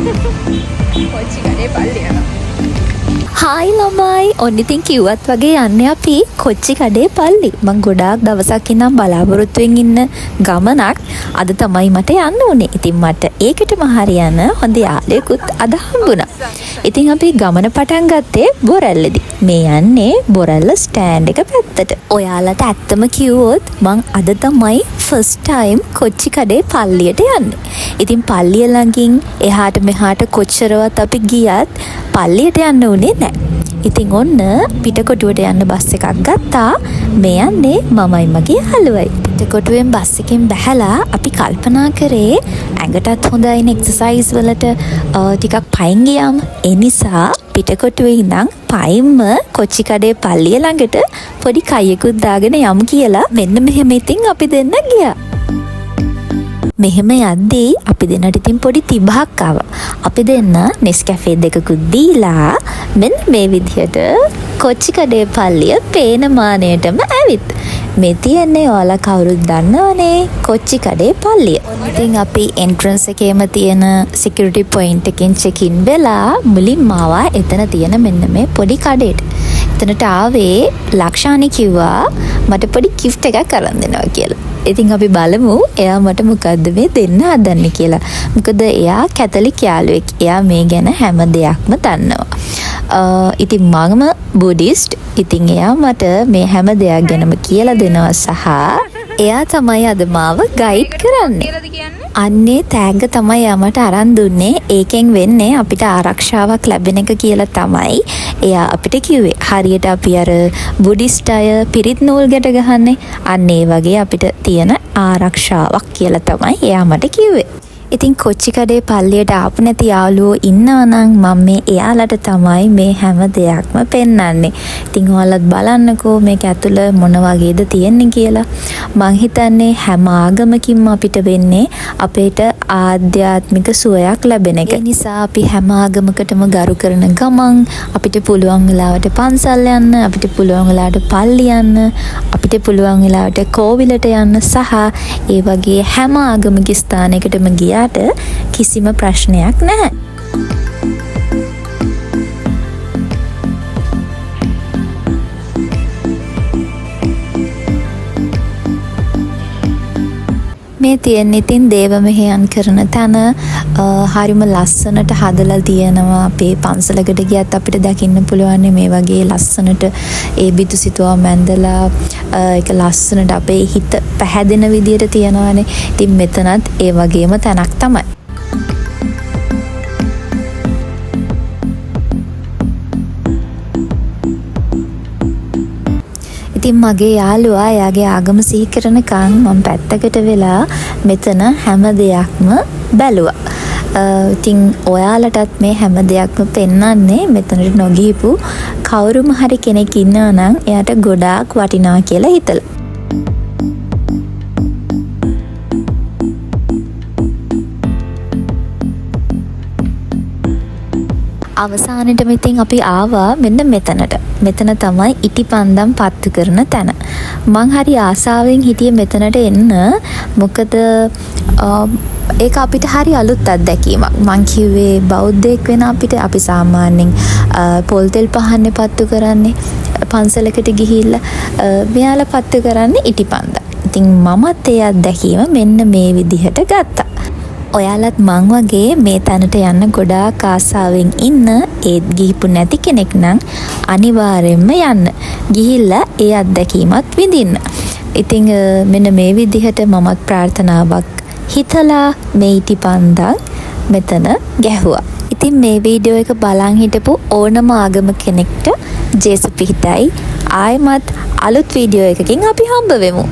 කොච්චි කඩේ පල්ලි යනවා. හායි ළමයි, ඔන්න ඉතින් කිව්වත් වගේ යන්නේ අපි කොච්චි කඩේ පල්ලි. මං ගොඩාක් දවසක් ඉඳන් බලාපොරොත්තුවෙන් ඉන්න ගමනක් අද තමයි මට යන්න උනේ. ඉතින් මට ඒකටම හරියන හොඳ යාළුවෙකුත් අද හම්බුණා. ඉතින් අපි ගමන පටන් ගත්තේ බොරැල්ලේදී. මේ යන්නේ බොරැල්ල ස්ටෑන්ඩ් එක පැත්තට. ඔයාලට ඇත්තම කිව්වොත් මං අද තමයි ෆස්ට් ටයිම් කොච්චි කඩේ පල්ලියට යන්නේ. ඉතින් පල්ලිය ළඟින් එහාට මෙහාට කොච්චරවත් අපි ගියත් පල්ලියට යන්න උනේ නෑ. ඉතින් ඔන්න පිටකොටුවට යන්න බස් එකක් ගත්තා. මේ යන්නේ මමයි මගේ යාළුවයි. පිටකොටුවෙන් බස් එකෙන් බැහැලා අපි කල්පනා කරේ ඇඟටත් හොඳයිනේ එක්සර්සයිස් වලට ටිකක් පයින් ගියාම. ඒ නිසා පිටකොටුවේ ඉඳන් පයින්ම කොච්චි කඩේ පල්ලිය ළඟට පොඩි කයියකුත් දාගෙන යමු කියලා මෙන්න මෙහෙම ඉතින් අපි දෙන්න ගියා. මෙහෙම යද්දී අපි දෙන්නට ඉතින් පොඩි තිබහක් ආවා. අපි දෙන්න නෙස්කැෆේ දෙකකුත් දීලා මෙන්න මේ විදිහට කොච්චි කඩේ පල්ලිය පේන මානයටම ඇවිත්. මේ තියෙන්නේ ඔයාලා කවුරුත් දන්නවනේ කොච්චි කඩේ පල්ලිය. ඉතින් අපි එන්ට්‍රන්ස් එකේම තියෙන සිකියුරිටි පොයින්ට් එකෙන් චෙක් ඉන් වෙලා මුලින්ම ආවා එතන තියෙන මෙන්න මේ පොඩි කඩේට. එතනට ආවේ ලක්ෂානි කිව්වා මට පොඩි ගිෆ්ට් එකක් අරන් දෙනවා කියලා. ඉතින් අපි බලමු එයා මට මොකද්ද මේ දෙන්න හදන්නේ කියලා. මොකද එයා කැතලික් යාළුවෙක්. එයා මේ ගැන හැම දෙයක්ම දන්නවා. ඉතින් මම බුඩිස්ට්. ඉතින් එයා මට මේ හැම දෙයක් ගැනම කියලා දෙනවා සහ එයා තමයි අද මාව ගයිඩ් කරන්නේ. කියලාද කියන්නේ? අන්නේ තෑග්ග තමයි එයා මට අරන් දුන්නේ. ඒකෙන් වෙන්නේ අපිට ආරක්ෂාවක් ලැබෙන එක කියලා තමයි එයා අපිට කිව්වේ. හරියට අපි අර බුඩිස්ට් අය පිරිත් නූල් ගැට ගහන්නේ. අන්න ඒ වගේ අපිට තියෙන ආරක්ෂාවක් කියලා තමයි එයා මට කිව්වේ. ඉතින් කොච්චි කඩේ පල්ලියට ආපු නැති යාළුවෝ ඉන්නවා නම් මම මේ එයාලට තමයි මේ හැම දෙයක්ම පෙන්වන්නේ. ඉතින් ඔයාලත් බලන්නකෝ මේක ඇතුළ මොන වගේද තියෙන්නේ කියලා. මං හිතන්නේ හැම ආගමකින්ම අපිට වෙන්නේ අපේට ආධ්‍යාත්මික සුවයක් ලැබෙන එක. ඒ නිසා අපි හැම ආගමකටම ගරු කරන ගමන් අපිට පුළුවන් වෙලාවට පන්සල් යන්න, අපිට පුළුවන් වෙලාවට පල්ලි යන්න, අපිට පුළුවන් වෙලාවට කෝවිලට යන්න සහ ඒ වගේ හැම ආගමික ස්ථානයකටම ගියාට කිසිම ප්‍රශ්නයක් නැහැ. මේ තියෙන්නේ ඉතින් දේව මෙහෙයන් කරන තැන. හරිම ලස්සනට හදලා තියෙනවා. අපේ පන්සලකට ගියත් අපිට දකින්න පුළුවන් මේ වගේ ලස්සනට ඒ බිතු සිතුවම් ඇඳලා, ඒක ලස්සනට අපේ හිත පැහැදෙන විදියට තියෙනවානේ. ඉතින් මෙතනත් ඒ වගේම තැනක් තමයි. ඉතින් මගේ යාළුවා එයාගේ ආගම සිහි කරනකන් මං පැත්තකට වෙලා මෙතන හැම දෙයක්ම බැලුවා. ඉතින් ඔයාලටත් මේ හැම දෙයක්ම පෙන්වන්නේ මෙතනට නොගියපු කවුරුම හරි කෙනෙක් ඉන්නවා නම් එයාට ගොඩාක් වටිනවා කියලා හිතලා. අවසානෙටම ඉතින් අපි ආවා මෙන්න මෙතනට. මෙතන තමයි ඉටිපන්දම් පත්තු කරන තැන. මං හරි ආසාවෙන් හිටියේ මෙතනට එන්න. මොකද ඒක අපිට හරි අලුත් අත්දැකීමක්. මං කිව්වේ බෞද්ධයෙක් වෙන අපිට අපි සාමාන්‍යයෙන් පොල් තෙල් පහන්නේ පත්තු කරන්නේ පන්සලකට ගිහිල්ලා. මෙයාලා පත්තු කරන්නේ ඉටිපන්දම්. ඉතින් මමත් ඒ අත්දැකීම මෙන්න මේ විදිහට ගත්තා. ඔයාලත් මං වගේ මේ තැනට යන්න ගොඩාක් ආසාවෙන් ඉන්න ඒත් ගිහිපු නැති කෙනෙක් නම් අනිවාර්යයෙන්ම යන්න. ගිහිල්ලා ඒ අත්දැකීමත් විඳින්න. ඉතින් මෙන්න මේ විදිහට මමත් ප්‍රාර්ථනාවක් හිතලා මේ ඉටිපන්දම් මෙතන ගැහුවා. ඉතින් මේ වීඩියෝ එක බලන් හිටපු ඕනම ආගම කෙනෙක්ට ජේසු පිහිටයි. ආයෙමත් අලුත් වීඩියෝ එකකින් අපි හම්බ වෙමු.